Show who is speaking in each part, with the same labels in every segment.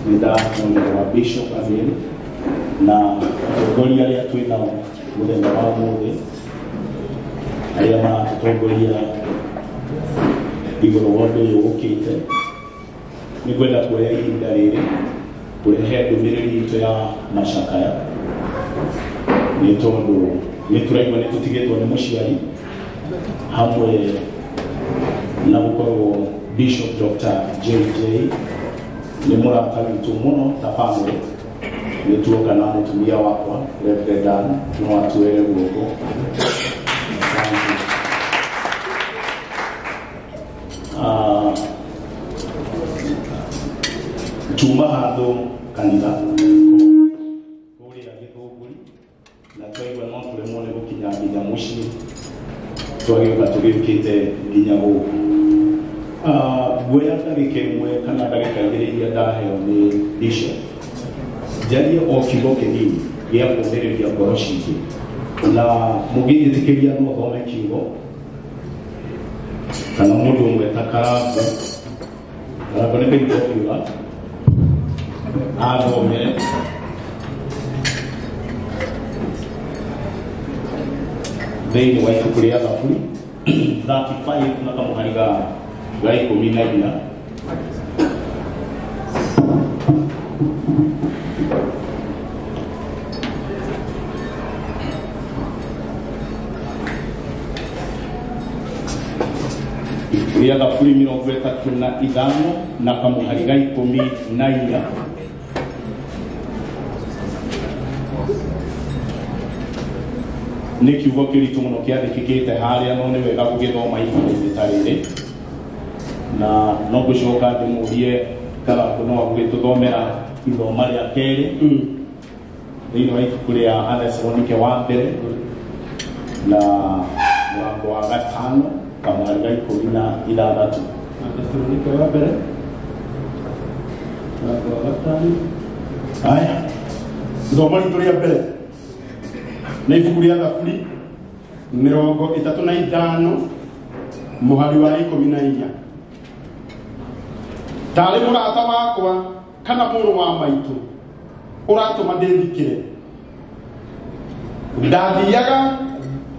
Speaker 1: Nĩ ndamonera Bishop Abel na atongoria arĩa twĩ nao mũthenya wa ũmũthĩ, arĩa maratũtongoria igũrũ wa ũndũ ũyũ ũkĩte. Nĩ ngwenda kuoya ihinda rĩrĩ kũrehe ndũmĩrĩri itũ ya macakaya, nĩ tondũ nĩ tũraigua nĩ tũtigĩtwo nĩ mũciari hamwe na gũkorwo Bishop Dr. JJ nĩ mũrata witũ mũno ta family. Nĩ tuoka na mũtumia wakwa Reverend Dan, no atuere guoko. Asante. Tuma handũ kanitha kũrĩa Gĩthũngũri, na twaigua no tũremwo nĩ gũkinya nginya mũciĩ, twagĩũka tũgĩũkĩte nginya gũkũ. Nguoya ndagĩka ĩmwe kana ndagĩka igĩrĩ iria ndaheo nĩ Bishop, njarie o kiugo kĩnini gĩa kũũmĩrĩria ngoro citũ, na mũngĩnjĩtĩkĩria no thome kiugo kana mũndũ ũmwe ta Karango. Karango nĩ kaitũ kiuga athomere thĩinĩ wa ibuku rĩa Thaburi 35 na kamũhari ga 14. Ibuku rĩa Thaburi 35 na kamũhari ga 14. Nĩ kiugo kĩritũ mũno kĩandĩkĩkĩte harĩa, no nĩ wega gũgĩthoma ihinda-inĩ ta rĩrĩ, na no ngũcoka ndĩmũrie Karango no agũgĩtũthomera ithoma rĩa kerĩ thĩinĩ wa ibuku rĩa Athesalonike wa mbere na mũrango wa 5 kamũhari ga 16.
Speaker 2: Athesalonike wa mbere mũrango wa 5.
Speaker 3: Aya, ithomo ritũ rĩa mbere nĩ ibuku rĩa Thaburi 35 mũhari wa 14. Tarĩ mũrata wakwa kana mũrũ wa maitũ ũratũma ndĩthikĩre, ndathiaga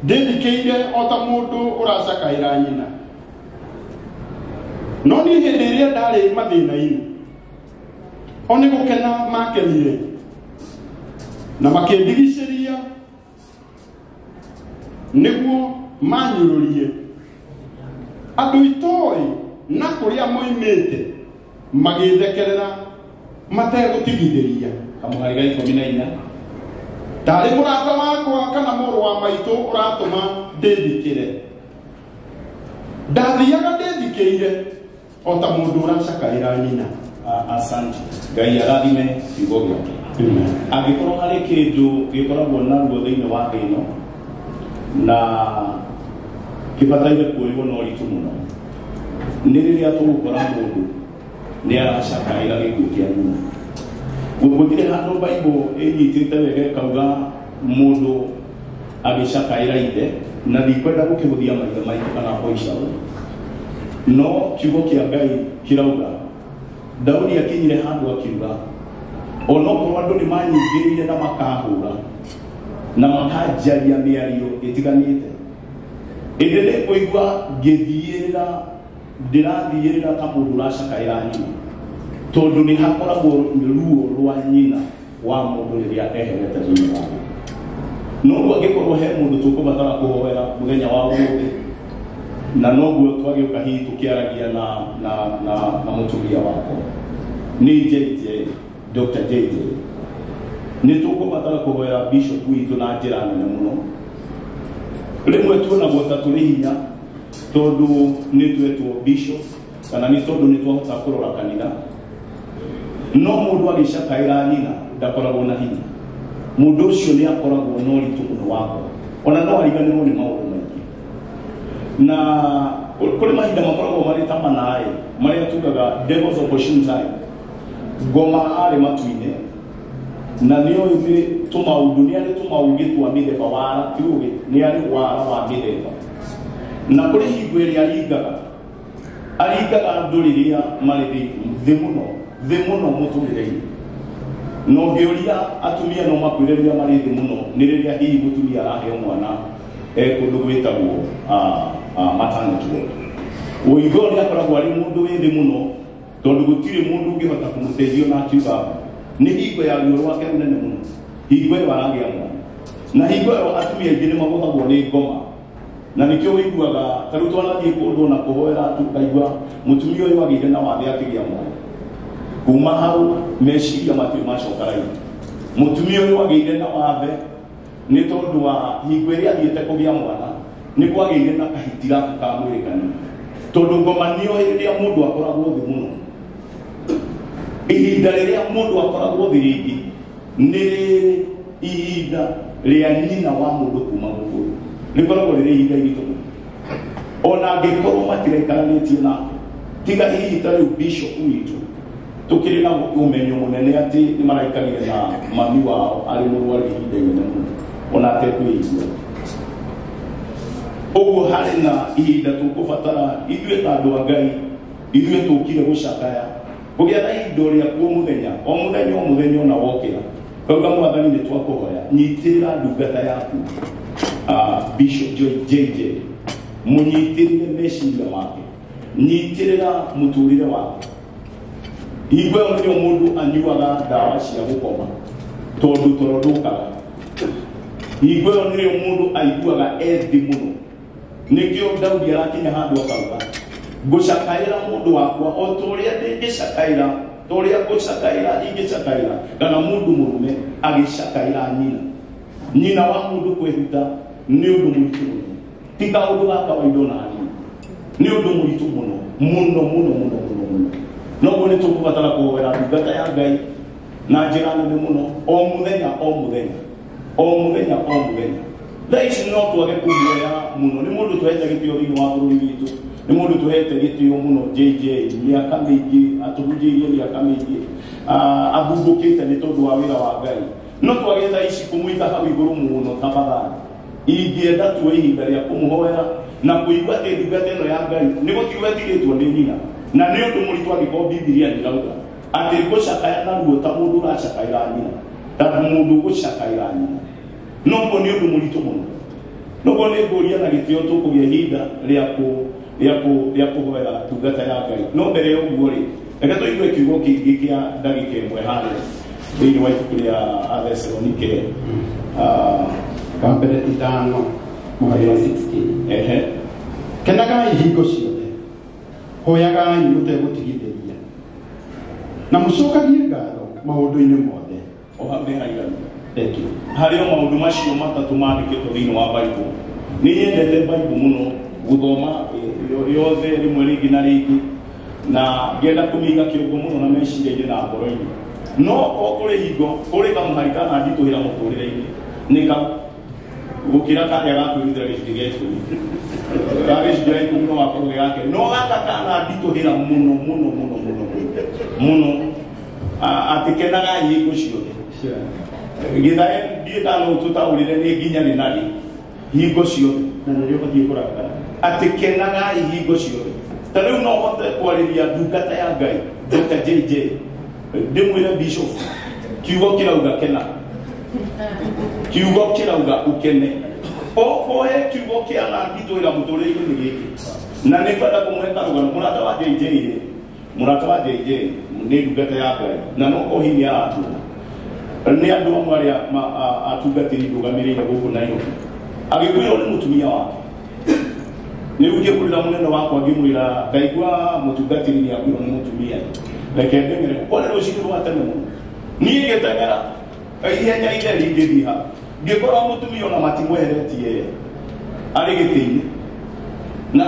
Speaker 3: ndĩthikĩire o ta mũndũ ũracakaĩra nyina. No niĩ hĩndĩ ĩrĩa ndarĩ mathĩna-inĩ, o nĩ gũkena makenire na makĩndigicĩria nĩguo manyũrũrie. Andũ itoĩ na kũrĩa moimĩte magĩthekerera mategũtigithĩria.
Speaker 1: Kamũhari ga 14.
Speaker 3: Tarĩ mũrata wakwa kana mũrũ wa maitũ ũratũma ndĩthikĩre, ndathiaga ndĩthikĩire o ta mũndũ ũracakaĩra nyina.
Speaker 1: Asante. Ngai arathime kiugo gĩake. Angĩkorwo harĩ kĩndũ gĩkoragwo naruo thĩinĩ wa thĩ ĩno na kĩbataire kuoywo na ũritũ mũno, nĩ rĩrĩa tũgũkora mũndũ nĩ aracakaĩra gĩkuũ kĩa nyina. Gũtirĩ handũ Bible ĩnyitĩte wega ĩkauga mũndũ agĩcakaĩra ithe, na ndikwenda gũkĩhũthia maithe maitũ kana boicaũ, no kiugo kĩa Ngai kĩrauga Daudi akinyire handũ akiuga onokorwo andũ nĩ manyingĩrĩire na makahũra na makanjaria mĩario ĩtiganĩte, ĩndĩ nĩ ngũigua ngĩthiĩrĩra, ndĩrathiĩrĩra ta mũndũ ũracakaĩra nyina, tondũ nĩ hakoragwo ruo rwa nyina wa mũndũ rĩrĩa eherete thĩinĩ wa thĩ. Noguo angĩkorwo he mũndũ tũkũbatara kũhoera mũthenya wa ũmũthĩ, na noguo twagĩũka hihi tũkĩaragia na mũtumia wakwa nĩ JJ, Dr. JJ, nĩ tũkũbatara kũhoera Bishop witũ na njĩra nene mũno. Rĩmwe tuonagwo ta tũrĩ hinya tondũ nĩ twetwo Bishop kana nĩ tondũ nĩ twahota kũrora kanitha, no mũndũ agĩcakaĩra nyina ndakoragwo na hinya. Mũndũ ũcio nĩ akoragwo na ũritũ mũno wa ngoro, ona no ariganĩrwo nĩ maũndũ maingĩ. Na kũrĩ mahinda makoragwo marĩ ta manaĩ marĩa tugaga devil's opportune time. Ngoma arĩ matu-inĩ na nĩ oĩ nĩ tũmaũndũ, nĩ arĩ tũmaũgĩ twa mĩthemba wara, ti ũgĩ, nĩ arĩ wara wa mĩthemba. Na kũrĩ hingo ĩrĩa aringaga, aringaga andũ rĩrĩa marĩ thĩ mũno, Thĩ mũno mũtũrĩre-inĩ. Na ũngĩũria atumia no makwĩre rĩrĩa marĩ thĩ mũno nĩ rĩrĩa hihi mũtumia araheo mwana kũndũ gwĩtagwo maternity ward. Ũigo nĩ akoragwo arĩ mũndũ wĩ thĩ mũno tondũ gũtirĩ mũndũ ũngĩhota kũmũteithia na akiuga nĩ hingo ya ruo rwake rũnene mũno, hingo ĩyo aragĩa mwana. Na hingo ĩyo atumia aingĩ nĩ magũthagwo nĩ ngoma, na nĩkĩo ũiguaga ta rĩu twanathiĩ kũndũ na kũhoera tũkaigua mũtumia ũyũ agĩire na wathe akĩgĩa mwana. Kuma hau meciria matirĩ macoka raithi. Mũtumia ũyũ agĩire na wathe nĩ tondũ wa hingo ĩrĩa athiĩte kũgĩa mwana nĩ kwagĩire na kahitirabu ka mwĩrĩ kanini, tondũ ngoma nĩyo hĩndĩ ĩrĩa mũndũ akoragwo thĩ mũno. Ihinda rĩrĩa mũndũ akoragwo thĩ rĩngĩ nĩ rĩrĩ ihinda rĩa nyina wa mũndũ kuma gũkũ, rĩkoragwo rĩrĩ ihinda iritũ mũno, ona angĩkorwo matiraikaranĩtie nake. Tiga hihi ta rĩu bishop witũ tũkĩrĩ na ũmenyo mũnene atĩ nĩ maraikarire na mami wao arĩ mũrwaru ihinda inene mũno ona atekwĩigua. Ũguo harĩ na ihinda tũkũbatara ithuĩ ta andũ a Ngai, ithuĩ tũkire gũcakaya kũgĩa na ihinda rĩaku o mũthenya o mũthenya o mũthenya ona wokĩra kauga Mwathani nĩ twakũhoya nyitĩrĩra ndungata yaku Bishop Joy JJ, mũnyitĩrĩre meciria make, nyitĩrĩra mũtũrĩre wake. Hingo ĩyo nĩrĩo mũndũ anyuaga ndawa cia gũkoma tondũ toro ndũkaga. Hingo ĩyo nĩrĩo mũndũ aiguaga e thĩ mũno. Nĩkĩo Daudi arakinya handũ akauga ngũcakaĩra mũndũ wakwa o ta ũrĩa ndĩngĩcakaĩra, ta ũrĩa ngũcakaĩra ingĩcakaĩra, kana mũndũ mũrũme agĩcakaĩra nyina. Nyina wa mũndũ kwĩhuta nĩ ũndũ mũritũ mũno, ti kaũndũ ga kawaida ona hanini, nĩ ũndũ mũritũ mũno mũno mũno mũno mũno mũno. Noguo nĩ tũkũbatara kũhoera ndungata ya Ngai na njĩra nene mũno o mũthenya o mũthenya o mũthenya o mũthenya. Thaa ici no twage kũmuoya mũno, nĩ mũndũ tũhete gĩtĩo thĩinĩ wa bũrũri witũ, nĩ mũndũ tũhete gĩtĩo mũno JJ mĩaka mĩingĩ, atũhunjĩirie mĩaka mĩingĩ, ahumbũkĩte nĩ tondũ wa wĩra wa Ngai. No twage thaa ici kũmũiga hau igũrũ mũno tafadhali. Ingĩenda tuoe ihinda rĩa kũmũhoera na kũigua atĩ ndungata ĩno ya Ngai nĩ gũtigwo ĩtigĩtwo nĩ nyina, na nĩ ũndũ mũritũ angĩkorwo Bibilia nĩ ĩrauga atĩ ngũcakaya na ruo ta mũndũ ũracakaĩra nyina, ta mũndũ ũgũcakaĩra nyina. Noguo nĩ ũndũ mũritũ mũno. Noguo nĩ ngũria na gĩtĩo tũkũgĩa ihinda rĩa kũhoera ndungata ya Ngai. No mbere ya ũguo rĩ, reke tũigue kiugo kĩngĩ kĩa ndagĩka ĩmwe harĩa thĩinĩ wa ibuku rĩa Athesalonike
Speaker 3: wa mbere 5 mũhari wa 16. Kenagai hingo ciothe, hoyagai mũtegũtigithĩria, na mũcokagie ngatho maũndũ-inĩ mothe.
Speaker 1: O hau nĩ haiganu.
Speaker 3: Thank you.
Speaker 1: Harĩ o maũndũ macio matatũ mandĩkĩtwo thĩinĩ wa Bible. Nĩ nyendete Bible mũno gũthoma yothe rĩmwe rĩngĩ na rĩngĩ, na ngĩenda kũmĩiga kĩongo mũno na meciria-inĩ na ngoro-inĩ. No o kũrĩ hingo kũrĩ kamũhari kana nditũhĩra mũtũrĩre-inĩ nĩ kau gũkĩra karĩa ga kwĩrutĩra gĩcunjĩ gĩa ikũmi. Ga gĩcunjĩ gĩa ikũmi no gakorwo gĩ gake, no gaka kana nditũhĩra mũno mũno mũno mũno mũno atĩ kenagai hingo ciothe. Gĩthae ndiĩ kana no tũtaũrĩre nĩ nginya rĩ na rĩ hingo ciothe,
Speaker 2: na nĩrĩo ũbatiĩ kũrakara
Speaker 1: atĩ kenagai hingo ciothe. Ta rĩu no hote kwarĩria ndungata ya Ngai Dr. JJ ndĩmwĩre bishop kiugo kĩrauga kena, kiugo kĩrauga ũkene. Okoe kiugo kĩa na nditũhĩra mũtũrĩre-inĩ nĩ gĩkĩ. Na nĩ ngwenda kũmũhe karũgano. Mũrata wa JJ rĩ, mũrata wa JJ nĩ ndungata ya Ngai na no korwo hihi nĩ aratuona. Nĩ andũ amwe arĩa atungatĩri ndũgamĩrĩire gũkũ Nairobi. Agĩkwĩrwo nĩ mũtumia wake. Rĩu ngĩkũrĩra mũnene wakwa ngĩmwĩra ngaigua mũtungatĩri nĩ akuĩrwo nĩ mũtumia, reke ndeng'ere kwarĩ rũcinĩ rwa tene mũno. Niĩ ngĩteng'era ihenya itheri ngĩthiĩ hau, ngĩkora mũtumia ona matimweheretie arĩ gĩtĩ-inĩ, na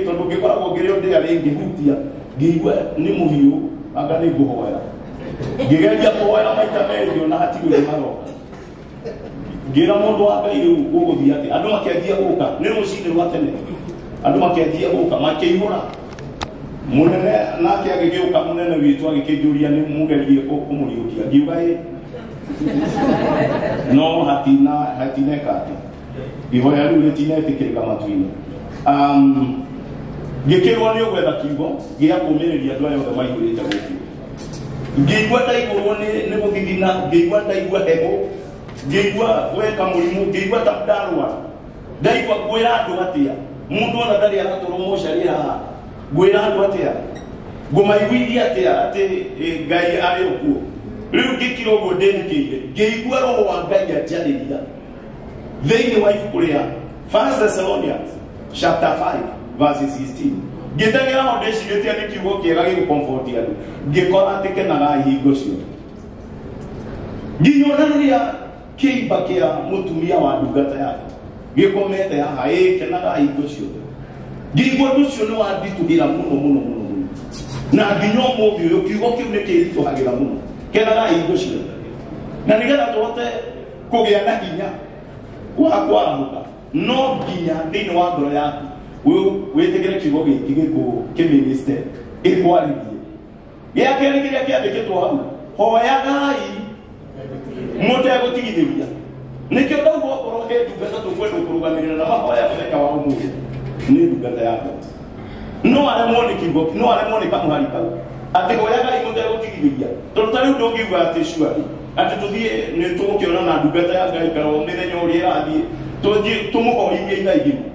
Speaker 1: tondũ ngĩkoragwo ngĩrĩ o ndĩa rĩ ngĩhutia ngĩigua nĩ mũhiũ anga nĩ ngũhoera. Ngĩgeria kũhoera maita merĩ ngĩona hatirĩ ũndũ haroka. Ngĩra mũndũ wa Ngai rĩu gũgũthiĩ atĩa, andũ makĩanjia gũka, nĩ rũcinĩ rwa tene, andũ makĩanjia gũka makĩihũra. Mũnene nake agĩgĩũka, mũnene witũ agĩkĩnjũria nĩ mũgerie kũmũriũkia, ngiuga ĩ no hatineka atĩ ihoya rĩu rĩtinetĩkĩrĩka matu-inĩ. Ngĩkĩrwo nĩ ũgwetha kiugo gĩa kũũmĩrĩria andũ aya othe maihũrĩte gũkũ. Ngĩigua ndaihũrwo nĩ gũthithina, ngĩigua ndaigua heho, ngĩigua weka mũrimũ, ngĩigua ta ndarwara. Ndaigua ngwĩra andũ atĩa, mũndũ ona ndarĩ aratũrwo mocarĩ haha, ngwĩra andũ atĩa, ngũmaiguithia atĩa atĩ Ngai arĩ o kuo. Rĩu ngĩkira ũguo ndĩnĩkĩire, ngĩigua roho wa Ngai anjarĩria thĩinĩ wa ibuku rĩa 1 Thessalonians chapter 5 verse 16. Ngĩteng'era ho ndĩcirĩtie nĩ kiugo kĩega gĩgũkomforti andũ, ngĩkora atĩ kenagai hingo ciothe. Nginya ona rĩrĩa kĩimba kĩa mũtumia wa ndungata yake gĩkomete haha, ĩ kenagai hingo ciothe. Ngĩigua ũndũ ũcio nĩ wanditũhĩra mũno mũno mũno mũno, na nginya ũmũthĩ ũyũ kiugo kĩu nĩ kĩritũhagĩra mũno, kenagai hingo ciothe. Na nĩgetha tũhote kũgĩa na hinya wa kwarahũka, no nginya thĩinĩ wa ngoro yaku wĩtĩkĩre kiugo gĩkĩ gĩkũ kĩminister gĩkwarĩrie. Gĩa kerĩ kĩrĩa kĩandĩkĩtwo hau, hoyagai mũtegũtigithĩria. Nĩkĩo ndauga okorwo he ndungata tũkwenda kũrũgamĩrĩra na mahoya mũthenya wa ũmũthĩ, nĩ ndungata ya Ngai. No aremwo nĩ kiugo, no aremwo nĩ kamũhari kau atĩ hoyagai mũtegũtigithĩria, tondũ ta rĩu ndũngiuga atĩ surely atĩ tũthiĩ nĩ tũgũkĩona na ndungata ya Ngai kana mĩthenya ũrĩa ĩrathiĩ tũthiĩ tũmũhoithie ithaa igima,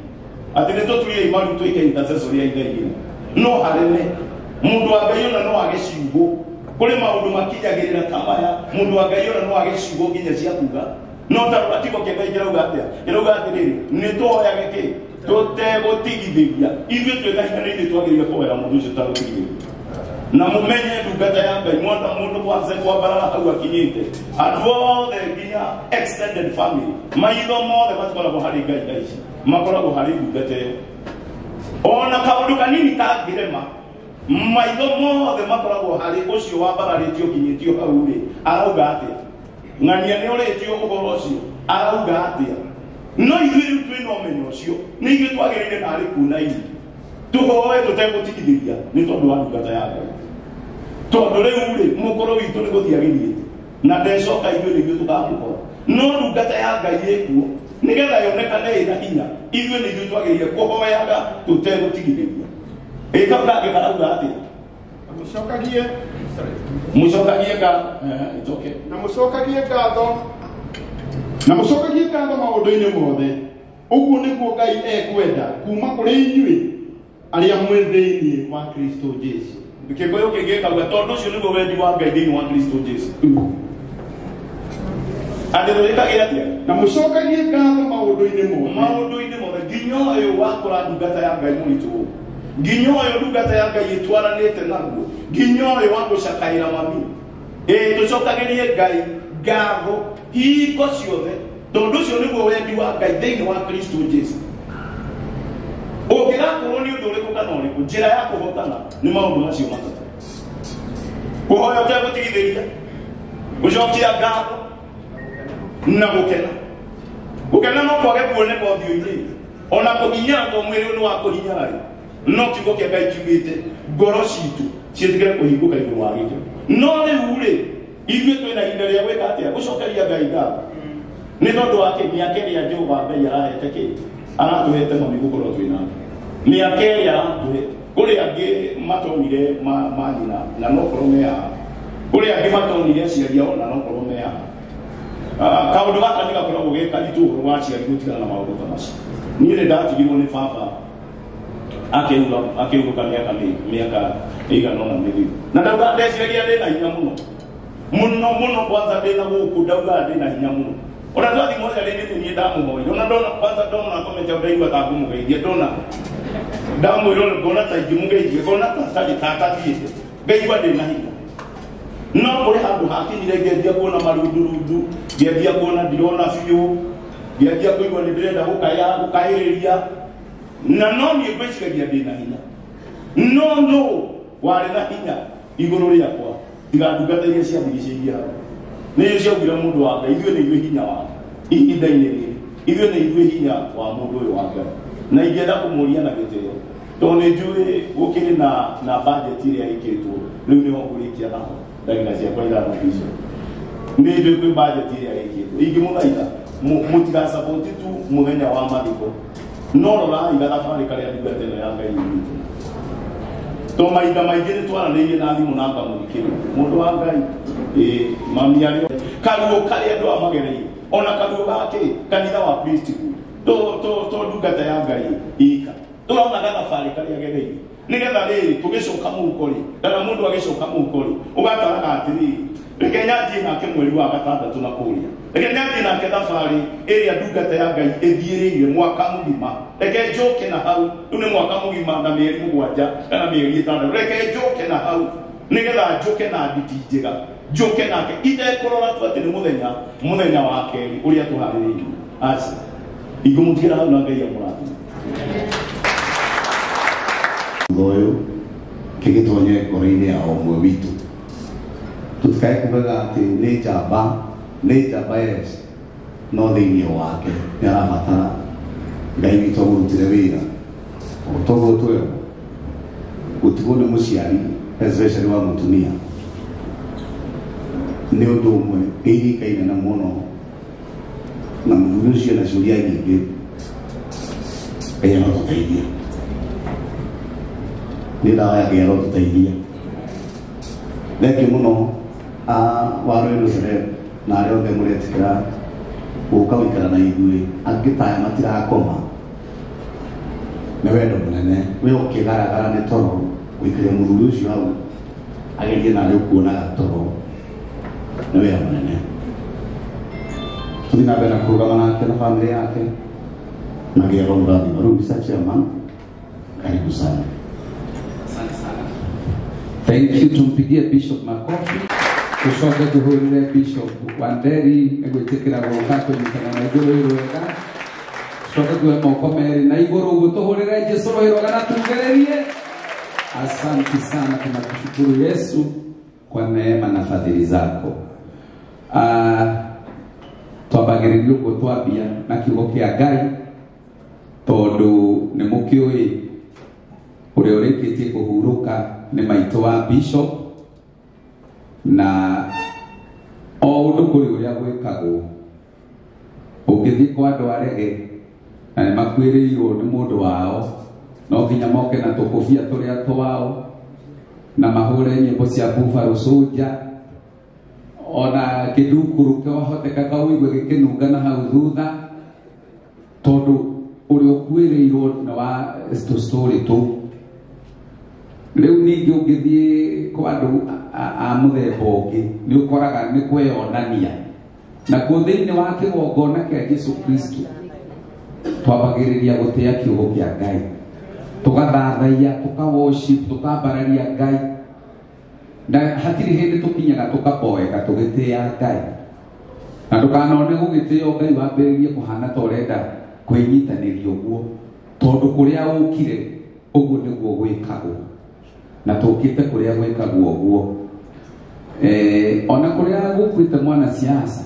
Speaker 1: atĩ nĩ tũturie imaru twĩke intercessory ya ithaa igima. No hareme mũndũ wa Ngai ona no age ciugo, kũrĩ maũndũ makinyagĩrĩra ta maya, mũndũ wa Ngai ona no age ciugo nginya cia kuga. No ta rora kiugo kĩa Ngai kĩrauga atĩa? Kĩrauga atĩrĩrĩ, nĩ tũhoyage kĩ tũtegũtigithĩria. Ithuĩ twĩna hinya, nĩ ithuĩ twagĩrĩire kũhoera mũndũ ũcio tũtegũtigithĩria. Na mũmenye ndungata ya Ngai, mwona mũndũ kwanza kwambarara hau akinyĩte, andũ othe nginya extended family, maitho mothe matikoragwo harĩ Ngai thaa ici, makoragwo harĩ ndungata ĩyo. Ona kaũndũ kanini kangĩrema, maitho mothe makoragwo harĩ ũcio wambararĩtio kinyĩtio hau rĩ, arauga atĩa? Ng'ania nĩ ũrĩtio ũhoro ũcio, arauga atĩa? No ithuĩ rĩu twĩna ũmenyo ũcio, nĩ ithuĩ twagĩrĩire narĩ kuna ini tũhoe tũtegũtigithĩria nĩ tondũ wa ndungata ya Ngai. Tondũ rĩu rĩ, mũkũrũ witũ nĩ gũthiĩ agĩthiĩte na ndecoka, ithuĩ nĩ ithuĩ tũkamũkora. No ndungata ya Ngai ĩkuo nĩgetha yonekane ĩna hinya, ithuĩ nĩ ithuĩ twagĩrĩire kũhoyaga tũtegũtigithĩria. Ĩ kau kangĩ karauga atĩa?
Speaker 3: Mũcokagie, sorry.
Speaker 1: Mũcokagie ngatho. It's okay.
Speaker 3: Na mũcokagie ngatho, na mũcokagie ngatho maũndũ-inĩ mothe, ũguo nĩguo Ngai ekwenda kuma kũrĩ inyuĩ arĩa mwĩ thĩinĩ wa Kristo Jesu.
Speaker 1: Gĩkũyũ kĩngĩ gĩkauga tondũ ũcio nĩguo wendi wa Ngai thĩinĩ wa Kristo Jesu. Atĩ tũrĩkage atĩa?
Speaker 3: Na mũcokagie ngatho maũndũ-inĩ mothe.
Speaker 1: Maũndũ-inĩ mothe, nginya ũyũ wakora ndungata ya Ngai mũritũ, nginya ũyũ ndungata ya Ngai ĩtwaranĩte naguo, nginya ũyũ wa gũcakaĩra mami, ĩ tũcokagĩrie Ngai ngatho hingo ciothe, tondũ ũcio nĩguo wendi wa Ngai thĩinĩ wa Kristo Jesu. Ũngĩgakorwo nĩ ũndũ ũrĩkũ kana ũrĩkũ, njĩra ya kũhotana nĩ maũndũ macio matatũ: kũhoya ũtegũtigithĩria, gũcokia ngatho na gũkena. Gũkena no kwage kuoneka ũthiũ-inĩ, ona kũhinyara, to mwĩrĩ ũyũ nĩ wa kũhinyara rĩ, no kiugo kĩa Ngai kiugĩte ngoro citũ ciĩtĩkĩre kũhingũka igũrũ wa gĩkeno. No rĩu rĩ, ithuĩ twĩna ihinda rĩa gwĩka atĩa? Gũcokeria Ngai ngatho nĩ tondũ wa kĩ? Mĩaka ĩrĩa Jehova Ngai arahete kĩ aratũhete mami gũkorwo twĩ nake, mĩaka ĩrĩa aratũhe. Kũrĩ angĩ matonire ma nyina na no korwo me haha, kũrĩ angĩ matonire aciari ao na no korwo me haha. Kaũndũ gaka nĩ gakoragwo ge karitũ, ũhoro wa aciari gũtigana na maũndũ ta macio. Niĩ nĩ ndatigirwo nĩ baba akĩhurũka mĩaka ĩigana ũna mĩthiru, na ndauga ndeciragia ndĩna hinya mũno mũno mũno. Kwanza ndĩna gũkũ ndauga ndĩna hinya mũno, ona twathi mocarĩ-inĩ nĩ niĩ ndamũhoire. Ona ndona, kwanza ndona comment ndaigua ta ngũmũgeithia, ndona ndamwĩra ngona ta ingĩmũgeithia, ngona ta tarĩ ta atathiĩte, ngaigua ndĩna hinya. No kũrĩ handũ hakinyire ngĩanjia kuona marundurundu, ngĩanjia kuona ndirona biũ, ngĩanjia kũigua nĩ ndĩrenda gũkaya gũkaĩrĩria, na no niĩ ngwĩciragia ndĩna hinya. No no warĩ na hinya igũrũ rĩakwa tiga ndungata iria ciandigicĩirie hau, nĩcio ciaugire mũndũ wa Ngai, ithuĩ nĩ ithuĩ hinya wake ihinda-inĩ rĩrĩ, ithuĩ nĩ ithuĩ hinya wa mũndũ ũyũ wa Ngai. Na ingĩenda kũmũria na gĩtĩo, tondũ nĩ njũĩ gũkĩrĩ na budget ĩrĩa ĩkĩtwo rĩu, nĩho ngũrĩkia naho ndagĩka ciakwa ithano icio. Nĩ njũĩ kwĩ budget ĩrĩa ĩkĩtwo, ingĩmũthaitha mũtigasapoti tu mũthenya wa mathiko. No rorai gathabarĩ karĩa ndungata ĩno ya Ngai yumĩte. To mahinda maingĩ nĩ twaranĩirie na thimũ na ngamũthikĩrĩria. Mũndũ wa Ngai, mami arĩ karuo karĩa andũ aya magereire, ona karuo gake kanitha wa priesthood, to ndungata ya Ngai ika. Tũrona gathabarĩ karĩa agereire. Nĩgetha rĩrĩ tũgĩcoka mũhuko rĩ, kana mũndũ agĩcoka mũhuko rĩ, ũgataraga atĩrĩrĩ, reke nyanjie nake mweri wa gatandatũ na kũrĩa, reke nyanjie nake thabarĩ ĩrĩa ndungata ya Ngai ĩthiĩrĩire mwaka mũgima, reke njoke na hau, rĩu nĩ mwaka mũgima na mĩeri 7 kana mĩeri 6, reke njoke na hau nĩgetha njoke na nditi njega, njoke nake itekũrora tu atĩ nĩ mũthenya wa kerĩ ũrĩa tũharĩrĩirie. Aca, ingũmũtigĩra hau na Ngai amũrathime.
Speaker 4: Ũyũ kĩgĩtonye ngoro-inĩ ya o ũmwe witũ, tũtikae kugaga atĩ nĩ njamba yes, no thĩinĩ wake nĩ arabatara Ngai witũ amũrutĩre wĩra. Toguo twerwo gũtigwo nĩ mũciari especially wa mũtumia nĩ ũndũ ũmwe ĩirikaine na mũno, na mũthuri ũcio na ciũria nyingĩ. Ngai arotũteithia, nĩ ndawa ya Ngai arotũteithia. Thengiũ mũno wa Rũĩ Celeb na arĩa othe mũretĩkĩra gũka gũikara na ithuĩ, angĩ taya matirakoma nĩ wendo mũnene. We ũkĩgaragara nĩ toro gũikaria mũthuri ũcio hau agerie narĩ ũkuonaga toro nĩ wĩra mũnene. Tũthiĩ na mbere na kũrũgama nake na bamĩrĩ yake na Ngai aromũrathima. Rĩu Mr. Chairman, karibu sana.
Speaker 5: Asante sana. Thank you, tumpigie Bishop makofi. Tucoke tuhurire Bishop Wanderi nĩgwĩtĩkĩra gũka kũnyitana na igũrũ irwega. Tucoke tuwe moko merĩ na igũrũ ũguo tũhũrĩre Jesũ rwega na tugĩrĩrie. Asante sana, tunakushukuru Yesu kwa neema na fadhili zako. Twambagĩrĩria ũguo twambia na kiugo kĩa Ngai, tondũ nĩ mũkĩũĩ ũrĩa ũrĩkĩtie kũhurũka nĩ maitũ wa Bishop, na o ũndũ kũrĩ ũrĩa gwĩkagwo. Ũngĩthiĩ kwa andũ arege na nĩ makuĩrĩirwo nĩ mũndũ wao, no nginya moke na tũkũbia tũrĩa twao na mahũre nyĩmbo cia Buffalo Soldier, ona kĩndukuru kĩahoteka ũigue gĩkĩnunga na hau thutha, tondũ ũrĩa ũkuĩrĩirwo nĩ wa tũstory tũu. Rĩu ningĩ ũngĩthiĩ kwa andũ a mũthemba ũngĩ nĩ ũkoraga nĩ kweyonania. Nakuo thĩinĩ wa kĩgongona kĩa Jesũ Kristo twambagĩrĩria gũtĩa kiugo kĩa Ngai, tũgathathaiya, tũka worship, tũkambararia Ngai, na hatirĩ hĩndĩ tũkinyaga tũkaboeka tũgĩtĩa Ngai. Na ndũkanone gũgĩtĩo Ngai wambĩrĩrie kũhana ta ũrenda kwĩnyitanĩria ũguo, tondũ kũrĩa ũkire ũguo nĩguo gwĩkagwo, na tũkĩte kũrĩa gwĩkagwo ũguo. Ona kũrĩa gũkuĩte mwana siasa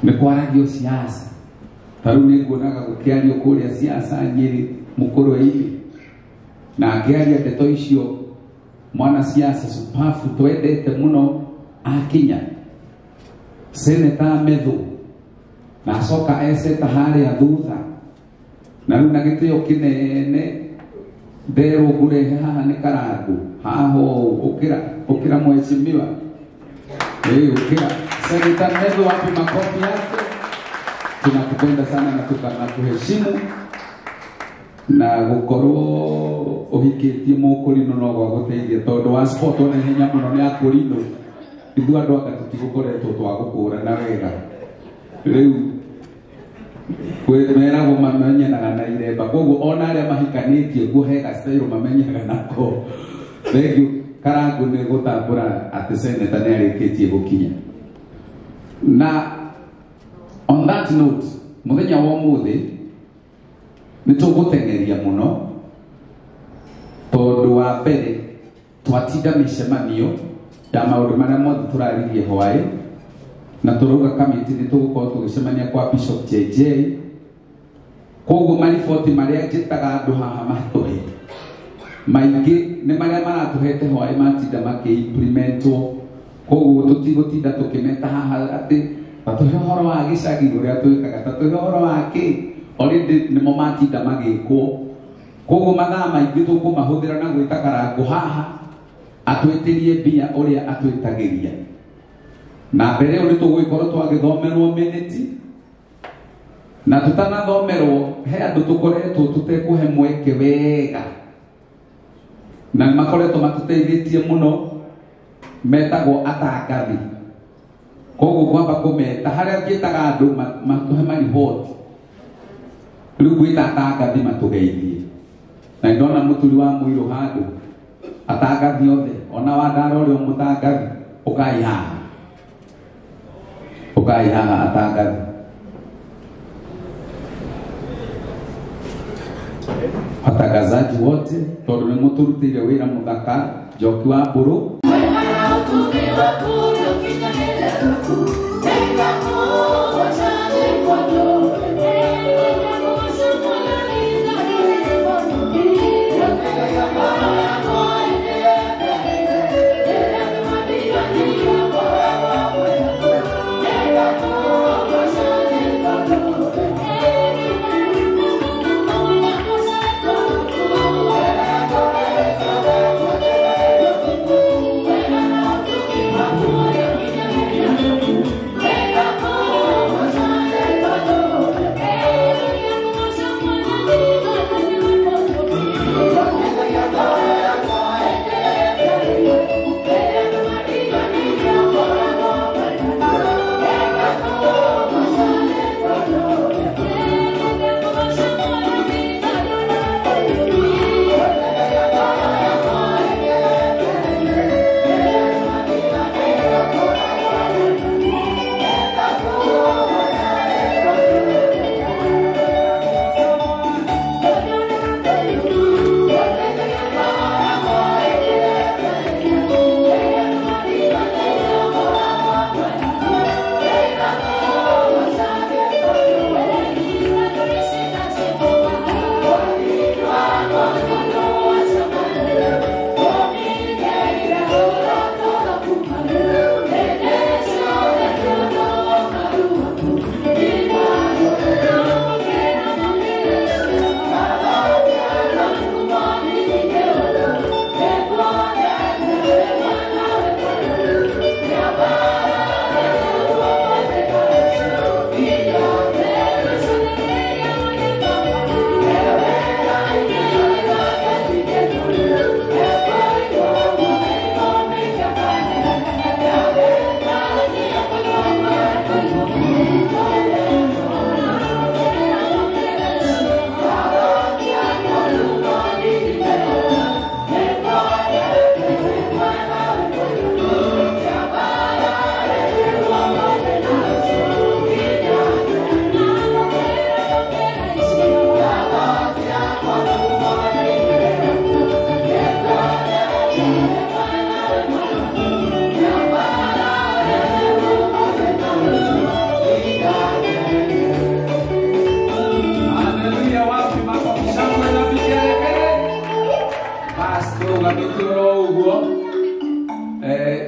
Speaker 5: nĩ kwaragio siasa. Ta rĩu nĩ nguonaga gũkĩario kũrĩa siasa Nyĩrĩ mũkũrwe-inĩ, na akĩaria ndeto icio mwana siasa supafu twendete mũno akinya seneta Methu, na acoka eceta harĩa thutha, na rĩu na gĩtĩo kĩnene nderwo ngũrehe haha nĩ Karangũ haha ũũ, ũkĩra ũkĩra mheshimiwa, ũkĩra Seneta Methu, wapi makofi yake? Tunakupenda sana na tunakuheshimu, na gũkorwo ũhikĩtie mũkũrinũ no gwagũteithia, tondũ wa sport ona ihenya mũno nĩ akũrinũ. Ithuĩ andũ anga tũtigũkoretwo twagũkũrana wega. Rĩu meragwo mamenyanaga na iremba, koguo ona arĩa mahikanĩtie guo he gastairo mamenyaga nako. Thengiũ Karangũ nĩ gũtambũra atĩ seneta nĩ arĩkĩtie gũkinya. Na on that note, mũthenya wa ũmũthĩ nĩ tũgũteng'eria mũno, tondũ wa mbere twatinda mĩcemanio ya maũndũ marĩa mothe tũraririe hwaĩ, na tũrauga kamĩtĩ nĩ tũgũkorwo tũgĩcemania kwa Bishop JJ. Koguo mariboti marĩa njĩtaga andũ haha matũhe maingĩ nĩ marĩa maratũhete hwaĩ matinda makĩ-implementwo. Koguo tũtigũtinda tũkĩmeta haha atĩ tatũhe ũhoro wa gĩcagi ũrĩa twĩkaga, tatũhe ũhoro wa kĩ. Already nĩmo matinda magĩkwo. Koguo mathaa maingĩ tũkũmahũthĩra na gwĩta Karangũ haha atwĩtĩrie mbia ũrĩa atwĩtagĩria. Na mbere ĩyo nĩtũgũgĩkorwo twagĩthomerwo minute na tũtanathomerwo he andũ tũkoretwo tũtekũhe mweke wega na nĩmakoretwo matũteithĩtie mũno metagwo atangathi. Koguo ngwamba kũmeta harĩa ngĩtaga andũ matũhe mariboti rĩu ngwĩta atangathi matũgeithie. Na ndona mũturi wa mũirũ handũ atangathi othe ona wandara ũrĩa mũtangathi ũkai haha ũkai haha atangathi. Watangazaji wote tondũ nĩ mũtũrutĩire wĩra mũthaka Njoki wa Mbũrũ.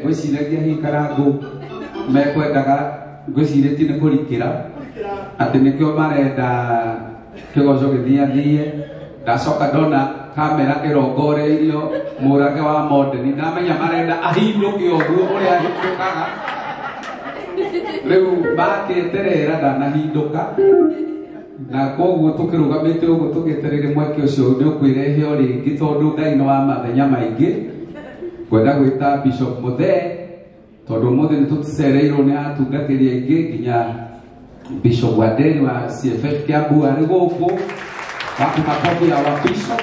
Speaker 5: Gwĩciragia hihi Karangũ mekwendaga ngwĩcirĩtie nĩ kũrikĩra atĩ nĩkĩo marenda kĩgoco gĩthiathie. Ndacoka ndona kamera ĩrongoreirio mũrage wa Mondeni ndamenya marenda ahindũke ũguo ũrĩa ahindũkaga. Rĩu makĩeterera ndanahindũka na koguo tũkĩrũgamĩte ũguo tũgĩetereire mweke ũcio nĩ ũkwĩrehe o rĩngĩ tondũ Ngai nĩ wa mathenya maingĩ. Ngwenda gwĩta Bishop Muthee tondũ ũmũthĩ nĩ tũcereirwo nĩ atungatĩri aingĩ nginya Bishop Wanderi wa CFF Kiambu arĩ gũkũ. Wapi makofi ya wa Bishop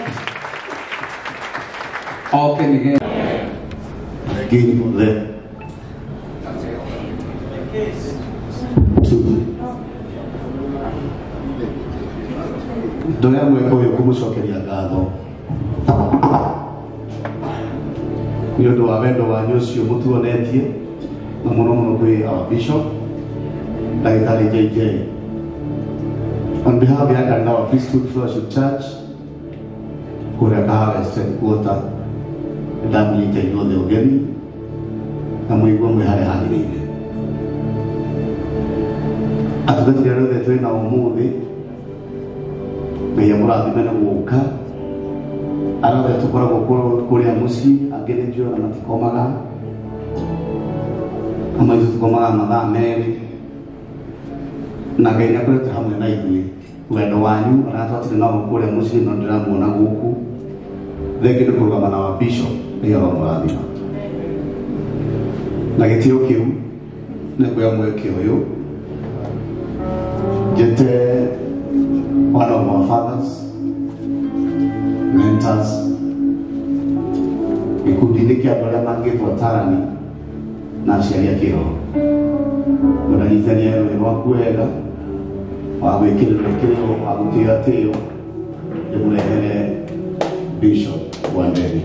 Speaker 5: oke nĩgetha
Speaker 4: Ngĩnyithe. Ndoya mweke ũyũ kũmũcokeria ngatho nĩ ũndũ wa wendo wanyu ũcio mũtuonetie na mũno mũno kwĩ our bishop Ndagĩtarĩ JJ. On behalf ya Kanitha wa Priesthood Fellowship Church kũrĩa Kahawa Headquarter, nĩndamũnyita inyuothe ũgeni na mũigue mwĩ harĩa hagĩrĩire. Atungatĩri arĩa othe twĩ nao ũmũthĩ Ngai amũrathime nĩ gũka. Arĩa othe tũkoragwo kũrĩa mũciĩ, angĩ nĩ njũĩ ona matikomaga. Amwe aitũ tũkomaga mathaa 2. Na Ngai nĩ akoretwo hamwe na ithuĩ. Wendo wanyu ona twatirĩ nao kũrĩa mũciĩ no ndĩramuona gũkũ. Thengi nĩ kũrũgama na wa bishop, Ngai aromũrathima. Na gĩtĩo kĩu nĩ kuoya mweke ũyũ njĩte one of our fathers, mentors, gĩkundi-inĩ kĩa andũ arĩa mangĩtwo atarani na aciari a kĩroho. Mũranyitania rũĩ rwaku wega, wa gwĩkĩrĩrwo kĩrĩo, wa gũtĩo atĩo, ndĩmũrehere Bishop Wanderi.